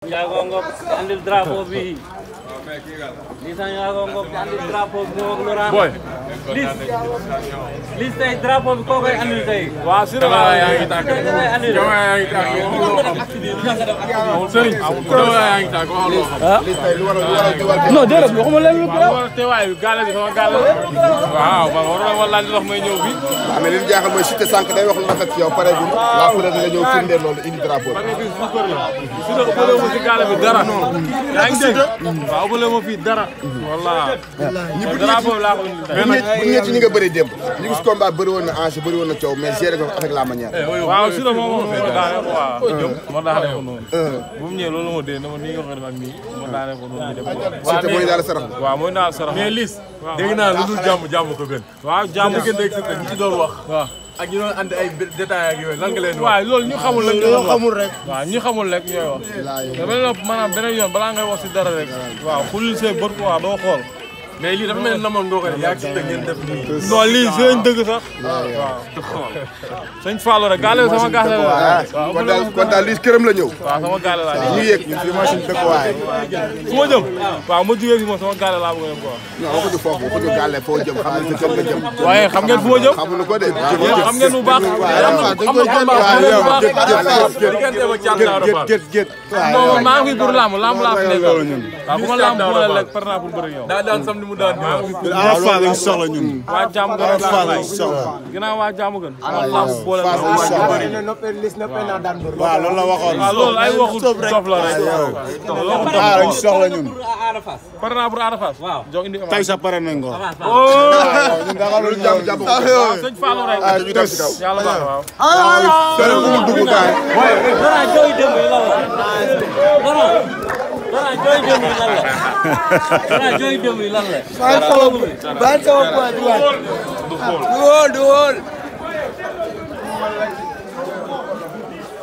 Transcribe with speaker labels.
Speaker 1: Ndiago Ngop andil drapeau bi. Liss Ndiago Ngop andil drapeau bi moom ak Laurent. boy. Liss tey drapeau bi koo koy andil tey. waaw sur le yaa ngi tàgg. yaa ngi tàgg. Serigne yaa ngi tàgg waxal loo xam. non déedéet waxuma leen lu ko. teewaay bi gaale bi sama gaale la. waaw man waroon wala li wax may ñëw bi.
Speaker 2: waaw mais li ñu jaaxal mooy Siteu sànq day wax lu rafet ci yow pare bi la pour nga ñëw firndeel loolu indi drapeau bi.
Speaker 1: Siteu ëppale ma si gaale bi dara. yaa ngi dégg waaw ëppale ma fii dara. walla drapeau laa ko indi.
Speaker 2: mais bu ñëwee ci ñi nga bëri démb ñu gis combat bëri woon na enjeu bëri woon na coow mais géré ko avec la manière.
Speaker 1: waaw Siteu moom moo daane ko waaw. ma daane ko noonu. bu mu ñëwee loolu moo dee dama nii nga ko def ak nii ma daane ko noonu ñu dem ko.
Speaker 2: Siteu mooy daal sarax.
Speaker 1: waaw mooy daal sarax. mais Liss
Speaker 3: dégg naa lu dul jàmm ko gën.
Speaker 1: waaw jàmm
Speaker 3: gën dégg Siteu ñu ci doon wax.
Speaker 1: waaw
Speaker 3: ak ñu doon andi ay détails ak yooyu lan nga leen wax.
Speaker 1: waaw loolu ñu xamul rek
Speaker 2: ñoo xamul rek.
Speaker 1: waaw ñu xamul rek ñooy wax. maanaam beneen yoon balaa ngay wax si dara rek. waaw xulil see bët quoi doo xool.
Speaker 3: mais lii dafa mel ni namoon nga ko ne yaa ngi Siteu ngeen def nii.
Speaker 1: non lii sëñ dëgg sax. waaw sëñ Fallou rek gaale sama gaale la.
Speaker 2: waaw kon daal Liss këram la ñëw.
Speaker 1: waaw sama gaale laa
Speaker 2: ñu yëg ñun fii mooy suñu dëkkuwaay.
Speaker 1: fu ma jëm. waaw ma jugee fi moom sama gaale laa bëgg a dem quoi.
Speaker 2: non waxuñu foofu waxuñu gàlle foo jëm xam nañ sa kër nga jëm.
Speaker 1: waaye xam ngeen fu ma jëm.
Speaker 2: xamuñu ko de.
Speaker 1: xam ngeen bu baax. non maa ngi fi pour lamb laa fi nekk. waaw bu ma lamb boole rek par naa pour bëri yow.
Speaker 3: daa daan sam ni mu daan ñëw.
Speaker 4: Arafa lañ soxla ñun.
Speaker 1: waa jàmm gën
Speaker 4: Arafa lañ soxla.
Speaker 1: ginnaaw waa jàmm gën. lamb boole
Speaker 4: waaw loolu la waxoon.
Speaker 1: waaw loolu ay waxu dof la rek.
Speaker 4: lañ soxla ñun.
Speaker 1: par naa pour Ada Fass. waaw jox indi
Speaker 4: tey sax pare nañ ko.
Speaker 2: ñun da nga lu jàmm
Speaker 1: waaw sëñ Fallou rek.
Speaker 2: ñu dem ci kaw.
Speaker 1: yàlla baax waaw.
Speaker 2: dara bu mu dugg kaay.
Speaker 1: dara jooy dem yi lan la. dara jooy dem yi lan la. dara jooy dem yi lan la.
Speaker 5: bàyyi sama poids du wóor.